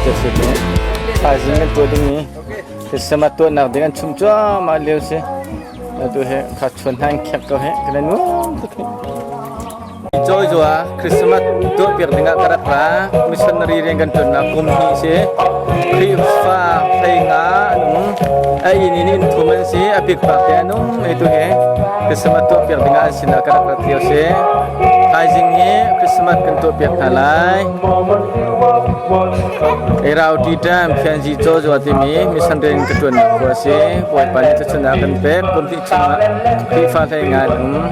te si te. Thaizing kan tuah ding i Christmas tuahnak ding an chum cuahmah lio si. Atu he kha chuan hna in khek ko he kan nuam tuk hi. Joy zua Christmas tuah piak ding ah ka rak ra. Missionary rian kan ṭuannak kum hnih si. Khrihfa hlei nga an um. A inn in inn thum an si. A pikpak te an um. Atu he Christmas tuah piak ding ah an sinah ka rak rat lio si. Thaizing hi Christmas kan tuah piak hna lai. Rauti Dam Phianzi Cawzua timi mission rian ka ṭuannak khua a si. Bawipa nih tuchun ah kan pek. Kum hnih chungah Khrihfa hlei ngai an um.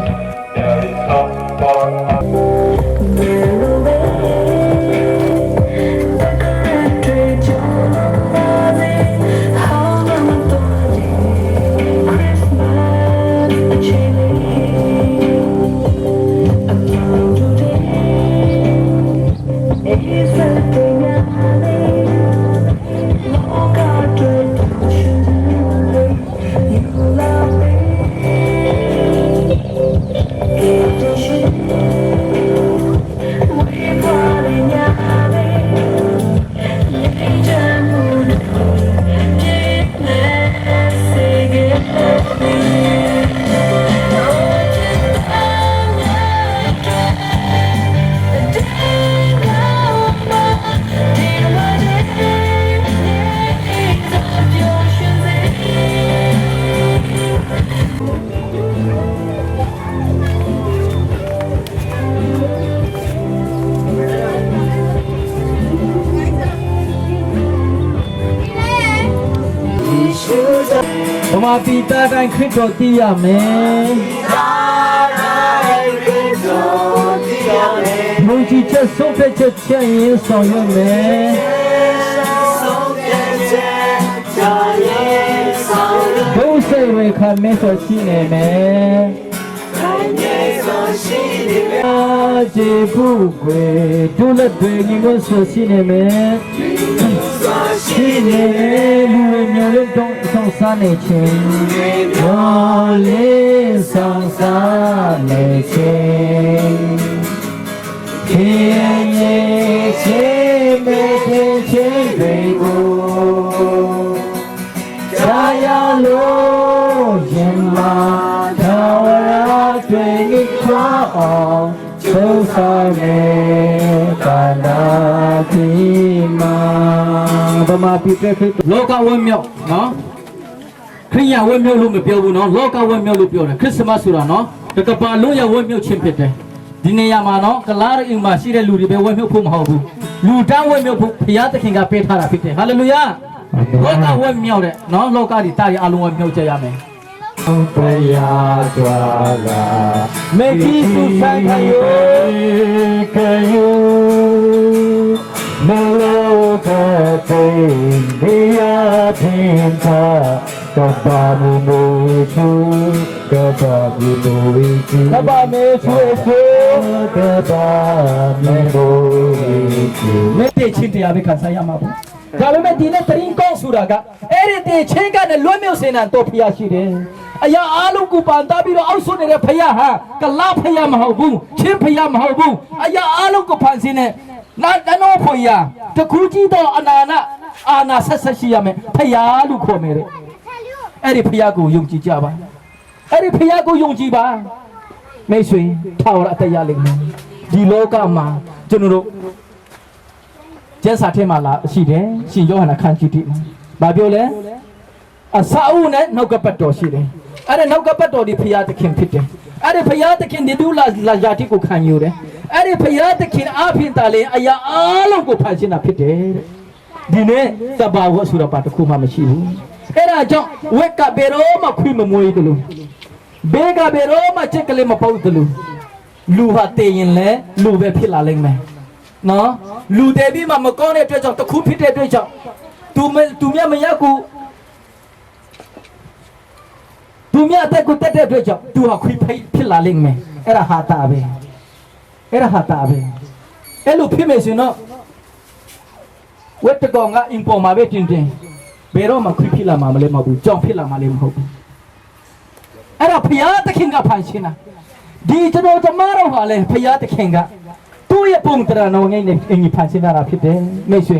ဗမာပြည်သားတိုင်းခရစ်တော်သိရမယ်။ယုံကြည်ချက်ဆုံးဖြတ်ချက်ချရင်ဆောင်ရွက်မယ်။ဘုစိတ်ဝေခမဲဆိုရှိနေမယ်။အာဂျေပုခွေဒုလက်တွေငင်ကိုဆိုရှိနေမယ်။ရှိနေမယ်လူတွေမျိုးလေးတုံးဆောင်စားနေခြင်းမျိုးလေးဆောင်စားနေခြင်း 天夜千每天千对过，加呀路烟马他我拉对你夸哦，就算没干那的嘛，爸妈比这可 လောကဝတ်မြောက်နော်ခရိယဝတ်မြောက်လို့မပြောဘူးနော်လောကဝတ်မြောက်လို့ပြောတယ်ခရစ်စမတ်ဆိုတာနော်တကပါလုံးရဝတ်မြောက်ခြင်းဖြစ်တယ်ဒီနေရာမှာနော်ကလားအိမ်မှာရှိတဲ့လူတွေပဲဝတ်မြောက်ဖို့မဟုတ်ဘူးလူတန်းဝတ်မြောက်ဖို့ဘုရားသခင်ကပေးထားတာဖြစ်တယ်ဟာလေလုယာလောကဝတ်မြောက်တဲ့နော်လောကဒီတာရီအလုံးဝတ်မြောက်ကြရမယ် 不要抓啦， မေ基苏三ခယို 可有没有可对你呀听他个把你没出，个把你没出， ကဘာမေဆွေဆွေ 个把你没出。 မေတေချင်းတရားပဲခံစားရမှာပေါ့ဒါပေမဲ့ဒီနေ့တရင်ကောင်းဆိုတာကအဲ့ဒီတေချင်းကနဲ့လွတ်မြောက်စေနံတော့ဖျားရှိတယ်အရာအားလုံးကိုပန်တာပြီးတော့အောက်ဆွနေတဲ့ဖျားဟာကလဖျားမဟုတ်ဘူးချင်းဖျားမဟုတ်ဘူးအရာအားလုံးကိုဖန်ဆင်းတဲ့နာတနောဖွေယာတခုကြီးတော့အနာနာအာနာဆက်ဆက်ရှိရမယ်ဖျားလို့ခေါ်မယ်တဲ့အဲ့ဒီဖျားကိုယုံကြည်ကြပါအဲ့ဒီဖျားကိုယုံကြည်ပါမိတ်ဆွေထာဝရအသက်ရလိမ့်မယ်ဒီလောကမှာကျွန်တော်တို့ ကျမ်းစာထဲမှာလာရှိတယ်ရှင်ယောဟန်အခန်းကြီးတိမှာဘာပြောလဲအစာအုပ်နဲ့နှုတ်ကပတ်တော်ရှိတယ်အဲ့ဒါနှုတ်ကပတ်တော်ဒီဖရာသခင်ဖြစ်တယ်အဲ့ဒီဖရာသခင်ဒီဒုလာလာယာတိကိုခံယူတယ်အဲ့ဒီဖရာသခင်အဖင်တာလင်အရာအလုံးကိုဖန်ဆင်းတာဖြစ်တယ်တဲ့ဒီနေ့သဘာဝဆိုတာဘာတစ်ခုမှမရှိဘူးအဲ့ဒါကြောင့်ဝက်ကဘယ်တော့မှခွေမမွေးတယ်လို့ဘေးကဘယ်တော့မှချက်ကလေးမပေါက်တယ်လို့လူဟာတည်ရင်လဲလူပဲဖြစ်လာလိမ့်မယ် နော်လူတယ်ပြီးမှမကောင်းတဲ့အတွက်ကြောင့်တခုဖြစ်တဲ့အတွက်ကြောင့်သူမသူမြတ်မရကူသူမြတ်အသက်ကိုတက်တဲ့အတွက်ကြောင့်သူဟာခွေဖိတ်ဖြစ်လာလိမ့်မယ်အဲ့ဒါဟာတာပဲအဲ့ဒါဟာတာပဲအဲ့လိုဖြစ်မယ်ဆိုရင်တော့ဝက်တကောင်ကအင်ပေါ်မှာပဲတင်တင်ဘယ်တော့မှခွေဖြစ်လာမှာမလဲမဟုတ်ဘူးကြောင်ဖြစ်လာမှာလည်းမဟုတ်ဘူးအဲ့ဒါဖျားသခင်ကဖန်ရှင်တာဒီကျွန်တော်ကျမတို့ဟာလေဖျားသခင်က သူ သူ့ရဲ့ပုံတရနော်ငိမ့်နေအင်ကြီးဖန်ဆင်းလာတာဖြစ်တယ်မိတ်ဆွေ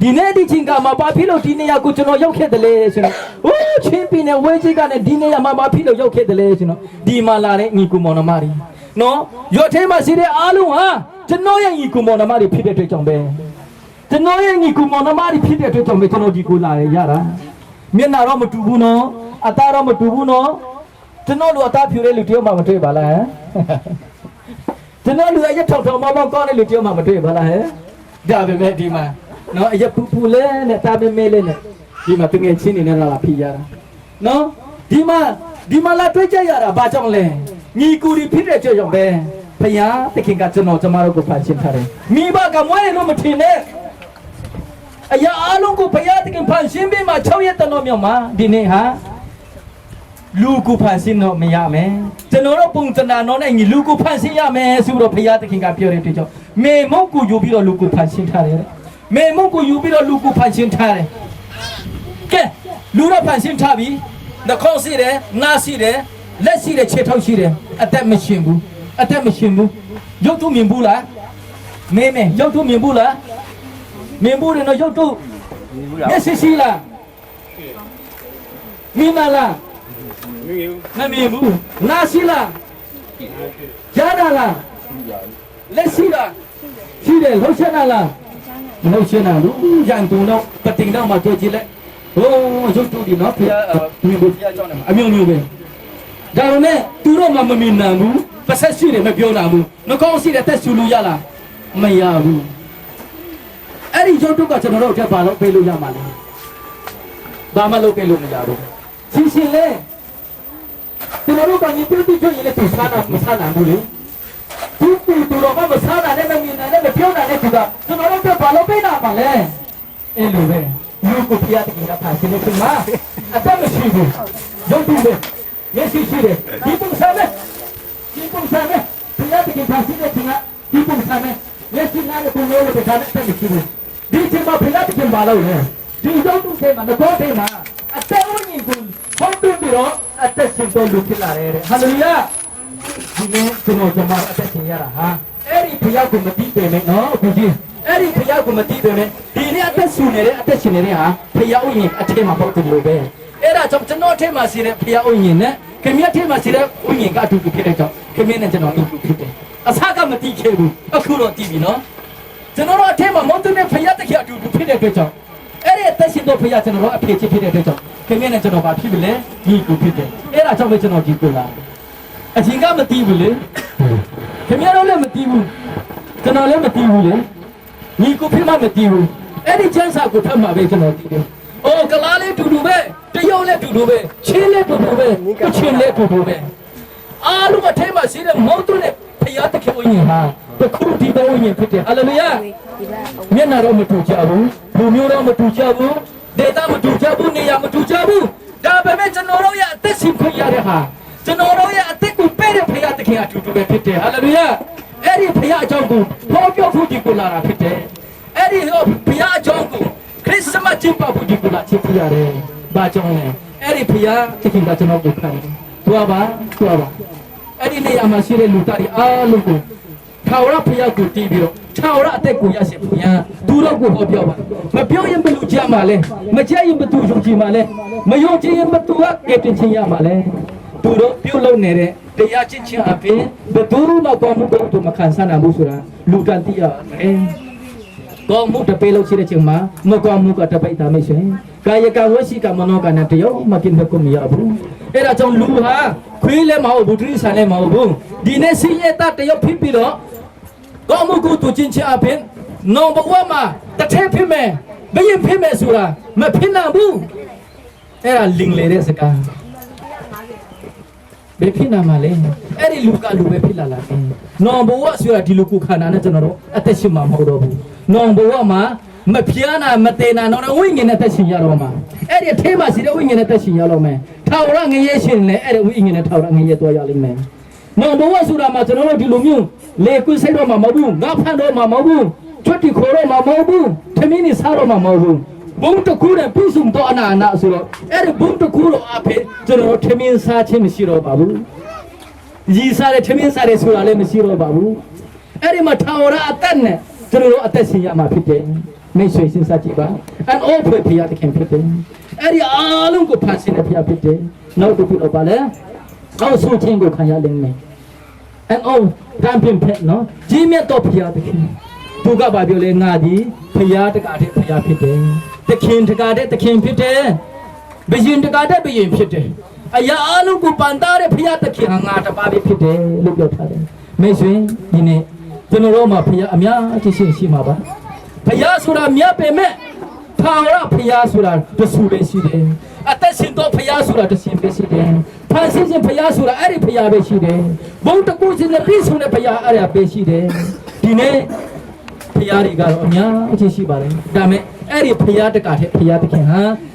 ဒီနေ့ဒီချိန်ကမှာဘာဖြစ်လို့ဒီနေရာကိုကျွန်တော်ရောက်ခဲ့တယ်လဲဆိုတော့ဟိုးချင်းပြည်နယ်ဝဲကြီးကနေဒီနေရာမှာဘာဖြစ်လို့ရောက်ခဲ့တယ်လဲဆိုတော့ဒီမှာလာတဲ့ညီကူမောင်နှမတွေနော်ရွတ်ထဲမှာရှိတဲ့အားလုံးဟာကျွန်တော်ရဲ့ညီကူမောင်နှမတွေဖြစ်တဲ့အတွက်ကြောင့်ပဲကျွန်တော်ရဲ့ညီကူမောင်နှမတွေဖြစ်တဲ့အတွက်ကြောင့်ပဲကျွန်တော်ဒီကိုလာရရတာမျက်နှာတော့မတူဘူးနော်အသားတော့မတူဘူးနော်ကျွန်တော်လူအသားဖြူတဲ့လူတယောက်မှမတွေ့ပါလားဟမ် ကျွန်တော်လူအရက်ထောက်ထောက်မောင်းမောင်းကောင်းတဲ့လူတယောက်မှမတွေ့ပါလားဟဲ့ဒါပေမဲ့ဒီမှာနော်အရက်ပူပူလဲနဲ့တာမဲမဲလဲနဲ့ဒီမှာတငယ်ချင်းနေနဲ့လာလာဖိရတာနော်ဒီမှာဒီမှာလာတွေ့ကြရတာဘာကြောင့်လဲညီကူဒီဖြစ်တဲ့ကြောင့်ပဲဖယားတခင်ကကျွန်တော်ကျမတို့ကိုဖန်ဆင်းထားတယ်မိဘကမွေးတယ်လို့မထင်နဲ့အရာအလုံးကိုဖယားတခင်ဖန်ဆင်းပြီးမှ6ရက်တတော်မြောက်မှာဒီနေ့ဟာ လူကိုဖန်ဆင်းတော့မရမယ်ကျွန်တော်တို့ပုံသဏ္ဍာန်တော့နဲ့ညီလူကိုဖန်ဆင်းရမယ်ဆိုတော့ဘုရားသခင်ကပြောတဲ့အတွက်ကြောင့်မေမုတ်ကိုယူပြီးတော့လူကိုဖန်ဆင်းထားတယ်တဲ့မေမုတ်ကိုယူပြီးတော့လူကိုဖန်ဆင်းထားတယ်ကဲလူတော့ဖန်ဆင်းထားပြီနှာခေါင်းရှိတယ်နားရှိတယ်လက်ရှိတယ်ခြေထောက်ရှိတယ်အသက်မရှင်ဘူးအသက်မရှင်ဘူးရုပ်ထုမြင်ဘူးလားမေမေရုပ်ထုမြင်ဘူးလားမြင်ဘူးတယ်နော်ရုပ်ထုမျက်စိရှိလားမြင်မလား မမြင်ဘူးနာရှိလားကြားတာလားလက်ရှိလားရှိတယ်လှုပ်ရှားတာလားမလှုပ်ရှားတာဘူးရန်သူတော့ပတင်တော့မှတွေ့ကြည့်လိုက်ဟိုးရုပ်တူဒီနော်ဖျားမြင်ဘူးဖျားကြောင်းတယ်အမျိုးမျိုးပဲဒါရုံနဲ့သူတို့မှမမြင်နိုင်ဘူးပါဆက်ရှိတယ်မပြောနိုင်ဘူးနှကောင်းရှိတယ်တက်ဆူလို့ရလားမရဘူးအဲ့ဒီရုပ်တုကကျွန်တော်တို့တက်ပါလို့ပေးလို့ရမှာလဲဘာမှလုပ်ပေးလို့မရဘူးရှင်းရှင်းလဲ ကျွန်တော်တို့ကညီပြုတ်တိကျွတ်ရင်လည်းသူစားတာမစားနိုင်ဘူးလေသူသူသူတော့မစားတာနဲ့မမြင်တာနဲ့မပြောတာနဲ့သူကကျွန်တော်တို့ကဘာလို့ပေးတာပါလဲအဲ့လိုပဲလူကိုပြရတဲ့ကဖာစင်းနေချင်မှာအသက်မရှိဘူးရုပ်တူပဲမျက်စိရှိတယ်ဒီပုံစံပဲဒီပုံစံပဲပြရတဲ့ကဖာစင်းနေချင်ကဒီပုံစံပဲမျက်စိနားနဲ့ပုံလို့ပဲဒါနဲ့အသက်မရှိဘူးဒီချိန်မှာပြရတဲ့ကဘာလို့လဲဒီရုပ်တူထဲမှာငကောထဲမှာအသက်ဝိညာဉ်ကိုဟောတွပြီးတော့အသက်ရှင်တော်လူဖြစ်လာတယ်တဲ့ဟာလေလုယာဒီနေ့ကျွန်တော်ကျွန်မအသက်ရှင်ရတာဟာအဲ့ဒီဖခင်ကိုမတိပေမဲ့နော်အခုကြီးအဲ့ဒီဖခင်ကိုမတိပေမဲ့ဒီနေ့အသက်ရှင်နေတဲ့အသက်ရှင်နေတဲ့ဟာဖခင်ဥယျာဉ်အထက်မှာပေါ့တယ်လို့ပဲအဲ့ဒါကြောင့်ကျွန်တော်အထက်မှာရှိတဲ့ဖခင်ဥယျာဉ်နဲ့ခင်ဗျားထက်မှာရှိတဲ့ဥယျာဉ်ကအတူတူဖြစ်တဲ့ကြောင့်ခင်ဗျားနဲ့ကျွန်တော်အတူတူဖြစ်တယ်အစကမတိခဲ့ဘူးအခုတော့တိပြီနော်ကျွန်တော်တို့အထက်မှာမောင်းတဲ့ဖခင်တခင်အတူတူဖြစ်တဲ့အတွက်ကြောင့်အဲ့ဒီအသက်ရှင်တော့ဖခင်ကျွန်တော်တို့အဖေချစ်ဖြစ်တဲ့အတွက်ကြောင့်ခင်ဗျားနဲ့ကျွန်တော်ဘာဖြစ်ပြီလဲညီကိုဖြစ်တယ်အဲ့ဒါကြောင့်ပဲကျွန်တော်ဒီကိုလာအချင်းကမတီးဘူးလေခင်ဗျားတို့လည်းမတီးဘူးကျွန်တော်လည်းမတီးဘူးလေညီကိုဖြစ်မှမတီးဘူးအဲ့ဒီချမ်းစာကိုဖတ်မှာပဲကျွန်တော်တီးတယ်အိုးကလားလေးတူတူပဲတရုတ်လည်းတူတူပဲချင်းလည်းတူတူပဲကချင်းလည်းတူတူပဲအားလုံးအထဲမှာရှိတဲ့မောင်းတဲ့ဖယားတခင်ဝိညာဉ်ဟာတခုတည်းသောဝိညာဉ်ဖြစ်တယ်ဟာလေလုယာ မျက်နှာတော့မတူကြဘူးလူမျိုးတော့မတူကြဘူးဒေတာမတူကြဘူးနေရာမတူကြဘူးဒါပေမဲ့ကျွန်တော်တို့ရဲ့အသက်ရှင်ခွင့်ရတဲ့ဟာကျွန်တော်တို့ရဲ့အသက်ကိုပဲ့တဲ့ဖခင်သခင်အတူတူပဲဖြစ်တယ်ဟာလေလုယာအဲ့ဒီဖခင်အကြောင်းကိုဟောပြောဖို့ဒီကိုလာတာဖြစ်တယ်အဲ့ဒီဟောဖခင်အကြောင်းကိုခရစ်စမတ်ကျင်းပဖို့ဒီကိုလာချစ်ပြရတယ်ဘာကြောင့်လဲအဲ့ဒီဖခင်သခင်ကကျွန်တော်ကိုခံတယ်သွားပါသွားပါအဲ့ဒီနေရာမှာရှိတဲ့လူသားတွေအားလုံးကို ထာဝရဘုရားကိုတည်ပြီးတော့ထာဝရအသက်ကိုရရှိဖို့ရန်သူတို့ကိုဟောပြောပါမပြောရင်ဘယ်လိုကြားမှာလဲမကြားရင်ဘယ်သူယုံကြည်မှာလဲမယုံကြည်ရင်ဘယ်သူကကဲတင်ချင်းရမှာလဲသူတို့ပြုတ်လုံနေတဲ့တရားချင်းချင်းအပြင်ဘယ်သူမှကောင်းမှုကိုသူမခံစားနိုင်ဘူးဆိုတာလူတန်သိရမယ်ကောင်းမှုတပေးလို့ရှိတဲ့ချိန်မှာမကောင်းမှုကတပိတ်တာမရှိကာယကဝစီကမနောကနာတယောမกินတဲ့ကိုမရဘူးအဲ့ဒါကြောင့်လူဟာခွေးလည်းမဟုတ်ဘူးတိရစ္ဆာန်လည်းမဟုတ်ဘူးဒီနေ့ဆင်းရဲတတယောဖြစ်ပြီးတော့ ကောင်းမှုကုသိုလ်ချင်းချင်းအပြင်နောင်ဘဝမှာတထဲဖြစ်မယ်ဘယင်ဖြစ်မယ်ဆိုတာမဖြစ်နိုင်ဘူးအဲ့ဒါလင်လေတဲ့စကားဘယ်ဖြစ်နိုင်မှာလဲအဲ့ဒီလူကလူပဲဖြစ်လာလာတယ်နောင်ဘဝဆိုတာဒီလူကိုခန္ဓာနဲ့ကျွန်တော်တို့အသက်ရှင်မှာမဟုတ်တော့ဘူးနောင်ဘဝမှာမပြားနာမတေနာတော့ဝိညာဉ်နဲ့သက်ရှင်ရတော့မှာအဲ့ဒီအထဲမှာရှိတဲ့ဝိညာဉ်နဲ့သက်ရှင်ရတော့မယ်ထာဝရငရဲရှင်လည်းအဲ့ဒီဝိညာဉ်နဲ့ထာဝရငရဲသွားရလိမ့်မယ် မောင်ဘဝဆိုတာမှာကျွန်တော်တို့ဒီလိုမျိုးလေကွစိတ်တော့မှာမဟုတ်ဘူးငါဖန်တော့မှာမဟုတ်ဘူးချွတ်တီခေါ်တော့မှာမဟုတ်ဘူးထမင်းနေစားတော့မှာမဟုတ်ဘူးဘုံတစ်ခုနဲ့ပြည့်စုံတော့အနာအနာဆိုတော့အဲ့ဒီဘုံတစ်ခုတော့အဖေကျွန်တော်တို့ထမင်းစားခြင်းမရှိတော့ပါဘူးရီစားတယ်ထမင်းစားတယ်ဆိုတာလည်းမရှိတော့ပါဘူး အဲ့ဒီမှာထာဝရအသက်နဲ့သူတို့အသက်ရှင်ရမှာဖြစ်တယ်မိတ်ဆွေစဉ်းစားကြည့်ပါအန်အောဖွေဖျားသခင်ဖြစ်တယ်အဲ့ဒီအားလုံးကိုဖန်ဆင်းတဲ့ဖျားဖြစ်တယ်နောက်တစ်ခုတော့ပါလဲအောက်ဆုံးခြင်းကိုခံရလိမ့်မယ်အန်အောတံပင်ဖက်နော်ကြီးမြတ်တော်ဖျားသခင်သူကဘာပြောလဲငါဒီဖျားတကားတဲ့ဖျားဖြစ်တယ်သခင်တကားတဲ့သခင်ဖြစ်တယ်ဘယင်တကားတဲ့ဘယင်ဖြစ်တယ်အရာအလုံးကိုပန်တာတဲ့ဖျားသခင်ဟာငါတပါးပဲဖြစ်တယ်လို့ပြောထားတယ်မိတ်ဆွေဒီနေ့ကျွန်တော်တို့မှာဖျားအများကြီးရှိရှိမှာပါဖျားဆိုတာမြတ်ပေမဲ့ထာဝရဖျားဆိုတာတဆူပဲရှိတယ်အသက်ရှင်တော်ဖျားဆိုတာတရှင်ပဲရှိတယ်ဖန်ဆင်းရှင်ဖျားဆိုတာအဲ့ဒီဖျားပဲရှိတယ်ဘုံတကူရှင်နဲ့ပြည့်စုံတဲ့ဖျားအဲ့ဒါပဲရှိတယ်ဒီနေ့ ဖျားတွေကတော့အများကြီးရှိပါတယ်ဒါမဲ့အဲ့ဒီဖျားတကာတဲ့ဖျားသခင်ဟ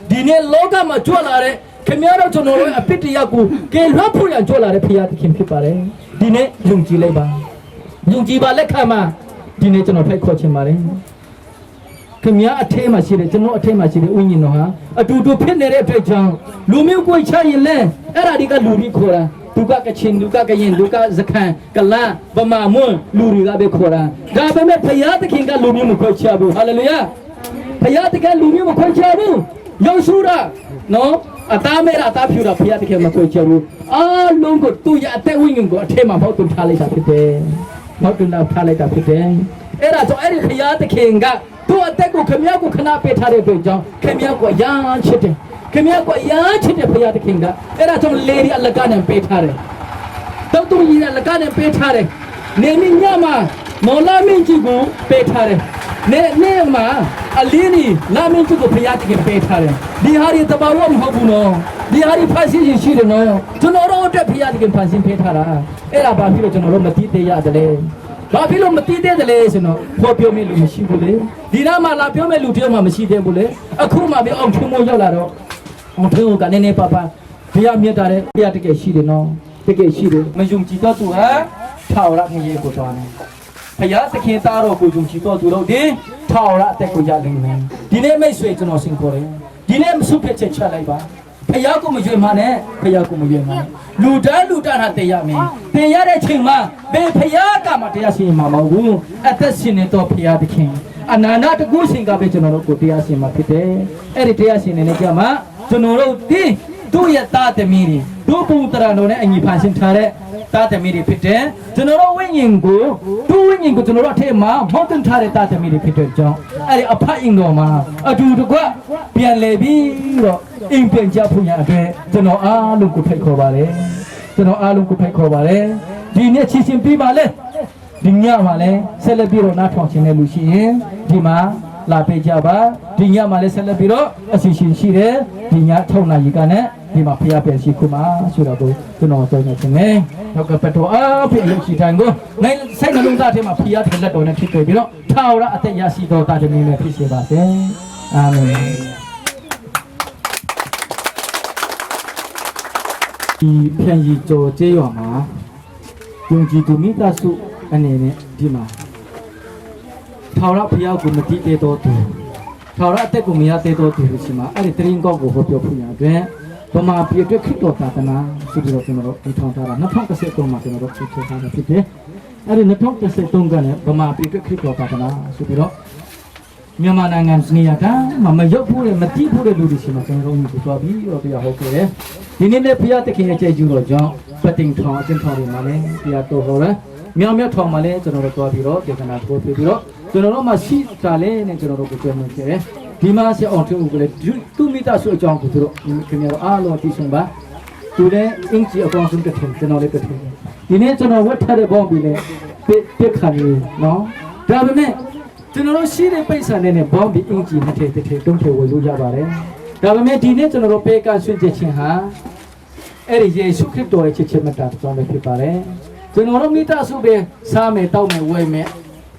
ာဒီနေ့လောကမှာကြွလာတဲ့ခင်ဗျားတို့ကျွန်တော်တို့အပြစ်တရားကိုကယ်လွတ်ဖို့ရန်ကြွလာတဲ့ဖျားသခင်ဖြစ်ပါတယ်ဒီနေ့ယုံကြည်လိုက်ပါယုံကြည်ပါလက်ခံပါဒီနေ့ကျွန်တော်ဖိတ်ခေါ်ချင်ပါတယ်ခင်ဗျားအထဲမှာရှိတယ်ကျွန်တော်အထဲမှာရှိတယ်ဥညင်တော်ဟာအတူတူဖြစ်နေတဲ့အတွက်ကြောင့်လူမျိုးကိုချရင်လဲအဲ့ဒါတွေကလူတွေခေါ်တာသူကကချင်သူကကရင်သူကဇခန်ကလန်ဗမာမွန်းလူတွေကပဲခေါ်တာဒါပေမဲ့ဖယားသခင်ကလူမျိုးမခွဲချဘူးဟာလေလုယာဖယားသခင်လူမျိုးမခွဲချဘူးယောရှုရာနော်အသားမဲတာအသားဖြူတာဖယားသခင်မခွဲချဘူးအားလုံးကိုသူ့ရဲ့အသက်ဝိညာဉ်ကိုအထဲမှာဖောက်သွင်းထားလိုက်တာဖြစ်တယ်ဖောက်သွင်းထားလိုက်တာဖြစ်တယ်အဲ့ဒါကြောင့်အဲ့ဒီဖယားသခင်ကသူ့အသက်ကိုခမည်းကိုခဏပေးထားတဲ့အတွက်ကြောင့်ခမည်းကိုအရန်ချစ်တယ်ခမည်းကိုအရန်ချစ်တဲ့ဖယားသခင်ကအဲ့ဒါကြောင့်လေဒီအလကနဲ့ပေးထားတယ် တောက်တူကြီးကလကနဲ့ပေးထားတယ်နေမညမှာမော်လာမင်းကြီးကိုပေးထားတယ်နေနေမှာအလင်းကြီးလာမင်းကြီးကိုဖျားတကယ်ပေးထားတယ်ဒီဟာဒီတဘာဝမဟုတ်ဘူးနော်ဒီဟာဒီဖန်ဆင်းရှင်ရှိတယ်နော်ကျွန်တော်တို့အတွက်ဖျားတကယ်ဖန်ဆင်းပေးထားတာအဲ့ဒါဘာဖြစ်လို့ကျွန်တော်တို့မသိသေးရတယ်လဲဘာဖြစ်လို့မသိသေးတယ်လဲဆိုတော့ဖော်ပြောမဲ့လူမရှိဘူးလေဒီနားမှာလာပြောမဲ့လူတယောက်မှမရှိသေးဘူးလေအခုမှပဲအောင်ထုံးမိုးရောက်လာတော့ အောင်ထုံးကနည်းနည်းပါပါဘုရားမြတ်တာတဲ့ဘုရားတကယ်ရှိတယ်နော်တကယ်ရှိတယ်မယုံကြည်တော့သူဟာထာဝရငရေကိုသွားတယ်ဘုရားသခင်သားတော်ကိုယုံကြည်တော့သူတို့ဒီထာဝရအသက်ကိုရလိမ့်မယ်ဒီနေ့မိတ်ဆွေကျွန်တော်စင်ခေါ်တယ်ဒီနေ့မဆုဖြစ်ချက်ချလိုက်ပါဖယားကိုမရွေမနဲ့ဖယားကိုမရွေမနဲ့လူတန်းလူတန်းဟာတည်ရမယ်တည်ရတဲ့ချိန်မှာဘယ်ဖယားကမှတရားရှင်မှာမဟုတ်ဘူးအသက်ရှင်နေတော့ဖယားသခင်အနာနာတကူရှင်ကပဲကျွန်တော်တို့ကိုတရားရှင်မှာဖြစ်တယ်အဲ့ဒီတရားရှင်နေနဲ့ကြမှာကျွန်တော်တို့ဒီသူ့ရဲ့သားသမီးတွေတို့ပုံတရံတော်နဲ့အညီဖန်ဆင်းထားတဲ့သားသမီးတွေဖြစ်တယ်ကျွန်တော်တို့ဝိညာဉ်ကိုသူ့ဝိညာဉ်ကိုကျွန်တော်တို့အထက်မှာမောက်တင်ထားတဲ့သားသမီးတွေဖြစ်တဲ့ကြောင့်အဲ့ဒီအဖအင်တော်မှာအတူတကွပြန်လဲပြီးတော့အိမ်ပြန်ကြဖို့ရအတွက်ကျွန်တော်အားလုံးကိုဖိတ်ခေါ်ပါတယ်ကျွန်တော်အားလုံးကိုဖိတ်ခေါ်ပါတယ်ဒီနေ့ချီရှင်ပြီးပါလေဒီညမှာလဲဆက်လက်ပြီးတော့နားထောင်ခြင်းတဲ့လူရှိရင်ဒီမှာလာပေးကြပါဒီညမှာလဲဆက်လက်ပြီးတော့အစီအစဉ်ရှိတယ်ဒီညထုံနာရီကနဲ့ဒီမှာဖျားပြန်ရှိခုမှာဆိုတော့ကိုကျွန်တော်ပြောနေခြင်းနဲ့နောက်ကပတ်တော်အားဖြင့်အလုပ်ရှိတိုင်းကိုနိုင်စိတ်နှလုံးသားထဲမှာဖျားတဲ့လက်တော်နဲ့ဖြစ်တွေ့ပြီးတော့ထာဝရအသက်ရရှိတော်တာတမီးနဲ့ဖြစ်စေပါစေအာမင်ဒီဖြန်ရီကျော်ကျေးရွာမှာယုံကြည်သူမိသားစုအနေနဲ့ဒီမှာထာဝရဘုရားကိုမတည်သေးတော်သူထာဝရအသက်ကိုမရသေးတော်သူလို့ရှိမှာအဲ့ဒီတရင်ကောက်ကိုဟောပြောဖွင့်ရအတွက်ဗမာပြည်အတွက်ခရစ်တော်သာသနာဆိုပြီးတော့ကျွန်တော်တို့ဒီထောင်ထားတာ2013မှာကျွန်တော်တို့ဖြည့်ထားတာဖြစ်တယ်အဲ့ဒီ2013ကလည်းဗမာပြည်အတွက်ခရစ်တော်သာသနာဆိုပြီးတော့ မြန်မာနိုင်ငံနေရာကမမရုပ်ဖို့တဲ့မတိဖို့တဲ့လူတွေရှိမှကျွန်တော်တို့ညီသွားပြီးတော့တရားဟုတ်ခဲ့တယ်ဒီနေ့လည်းဘုရားသခင်ရဲ့ကျေးဇူးတော်ကြောင့်ပတင်ထောင်အကျဉ်းထောင်တွေမှာလည်းတရားတော်ဟောတယ်မြောင်မြောက်ထောင်မှာလည်းကျွန်တော်တို့သွားပြီးတော့ဒေသနာပို့ပြီးတော့ကျွန်တော်တို့မှာရှိတာလဲနဲ့ကျွန်တော်တို့ကိုကြွမခဲ့တယ်ဒီမှာဆက်အောင်ထုကလည်းသူမိသားစုအကြောင်းကိုသူတို့ခင်ဗျားတို့အားလုံးသိဆုံးပါသူလည်းအင်ကြီးအကောင်ဆုံးတစ်ထင်ကျွန်တော်လည်းတစ်ထင်ဒီနေ့ကျွန်တော်ဝတ်ထားတဲ့ဘောင်းပြီးလည်းပြစ်ခံနေနော်ဒါပေမဲ့ ကျွန်တော်တို့ရှိတဲ့ပိတ်ဆန်နဲ့ဘောင်းဘီအင်ဂျီနှစ်ထည်တစ်ထည်တုံးထည်ဝယ်လို့ရပါတယ်။ဒါပေမဲ့ဒီနေ့ကျွန်တော်တို့ပေကဆွင့်ချက်ခြင်းဟာအဲ့ဒီယေရှုခရစ်တော်ရဲ့ချစ်ချင်းမတာတောင်းပဲဖြစ်ပါတယ်။ကျွန်တော်တို့မိသားစုပဲစားမယ်တောက်မယ်ဝယ်မယ်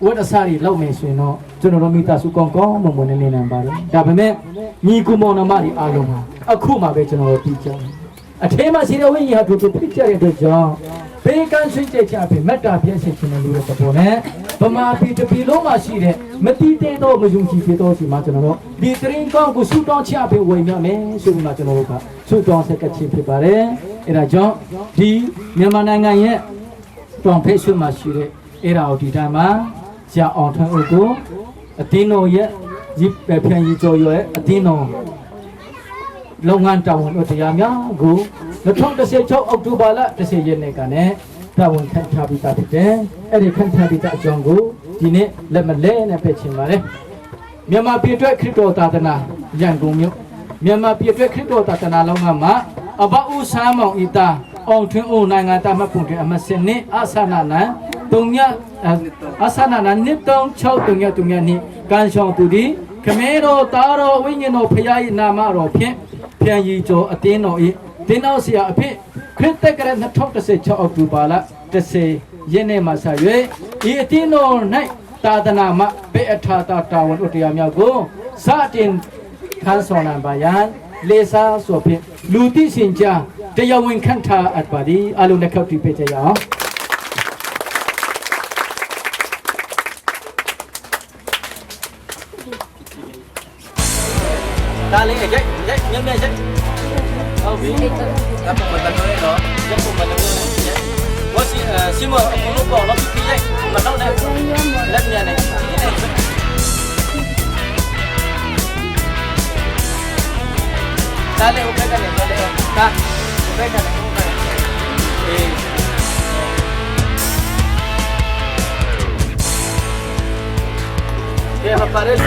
ဝတ်အစားတွေလုပ်မယ်ဆိုရင်တော့ကျွန်တော်တို့မိသားစုကောင်းကောင်းမွန်မွန်နဲ့နေနိုင်ပါတယ်။ဒါပေမဲ့ညီကူမောင်နှမတွေအားလုံးဟာအခုမှပဲကျွန်တော်တို့ပြီးကြတယ်။အထဲမှာရှိတဲ့ဝိညာဉ်ဟာတို့တို့ဖြစ်ကြတဲ့အတွက်ကြောင့်ဘေးကန်းဆွင့်ချက်ခြင်းအဖြစ်မေတ္တာပြည့်စုံခြင်းနဲ့လူတဲ့ပေါ်နဲ့ဗမာပြည်တစ်ပြည်လုံးမှာရှိတဲ့မတိတဲ့တော့မယုံကြည်သေးတော့စီမှာကျွန်တော်တို့ဒီတရင်ကောင်းကိုဆုတောင်းချပေးဝင်ရမယ်ဆိုပြီးမှကျွန်တော်တို့ကဆုတောင်းဆက်ကခြင်းဖြစ်ပါတယ်။အဲဒါကြောင့်ဒီမြန်မာနိုင်ငံရဲ့တောင်ဖက်ဆွမှာရှိတဲ့ အဲ့ဒါကိုဒီတိုင်းမှာဆရာအောင်ထွန်းဦးကိုအတင်းတော်ရဲ့ဒီဖျန်ကြီးကျော်ရဲ့အတင်းတော်လုပ်ငန်းတာဝန်တို့တရားများကို2016အောက်တိုဘာလ10ရက်နေ့ကနဲ့တာဝန်ခန့်ထားပြီးသားဖြစ်တယ်။အဲ့ဒီခန့်ထားပြီးသားအကြောင်းကိုဒီနေ့လက်မလဲနဲ့ပြချင်ပါတယ်။မြန်မာပြည်အတွက်ခရစ်တော်သာသနာရန်ကုန်မြို့မြန်မာပြည်အတွက်ခရစ်တော်သာသနာလောင်းကမှာအဘဦးဆန်းမောင်ဤသားအောင်ထွန်းဦးနိုင်ငံသားမှတ်ပုံတွင်အမစနစ်အဆနာနံတုံညအဆနာနံနှစ်3 6တုံညတုံညနှင့်ကန်ဆောင်သူသည်ခမဲတော်သားတော်ဝိညာဉ်တော်ဖရာ၏နာမတော်ဖြင့်ဖျံရီကျော်အတင်းတော်၏တင်းတော်ဆရာအဖြစ်ခရစ်တက္ကရာ2016အောက်တိုဘာလ10ရက်နေ့မှစ၍ဤအတင်းတော်၌သာသနာမှပေအထာတာတာဝန်ဥတရားများကိုစတင်ခန်းဆောင်လံပါယံလေစားဆိုဖြင့်လူသိရှင်ကြားတရားဝင်ခန့်ထားအပ်ပါသည်အလုံးလက်ခောက်တီးပေးကြရအောင် ဒါလေးရိုက်ရိုက်မြန်မြန်ရိုက်ဟုတ်ပြီဒါပုံမှန်တော့နော်ဒါပုံမှန်တော့ဘောစီစီမအကုန်လုံးပေါ့နော်ပြီးရိုက်မတော့နဲ့လက်မြန်နေဒါလေးဟိုဘက်ကနေဒါလေးဒါဟိုဘက်ကနေဟိုဘက်အေး Que aparece.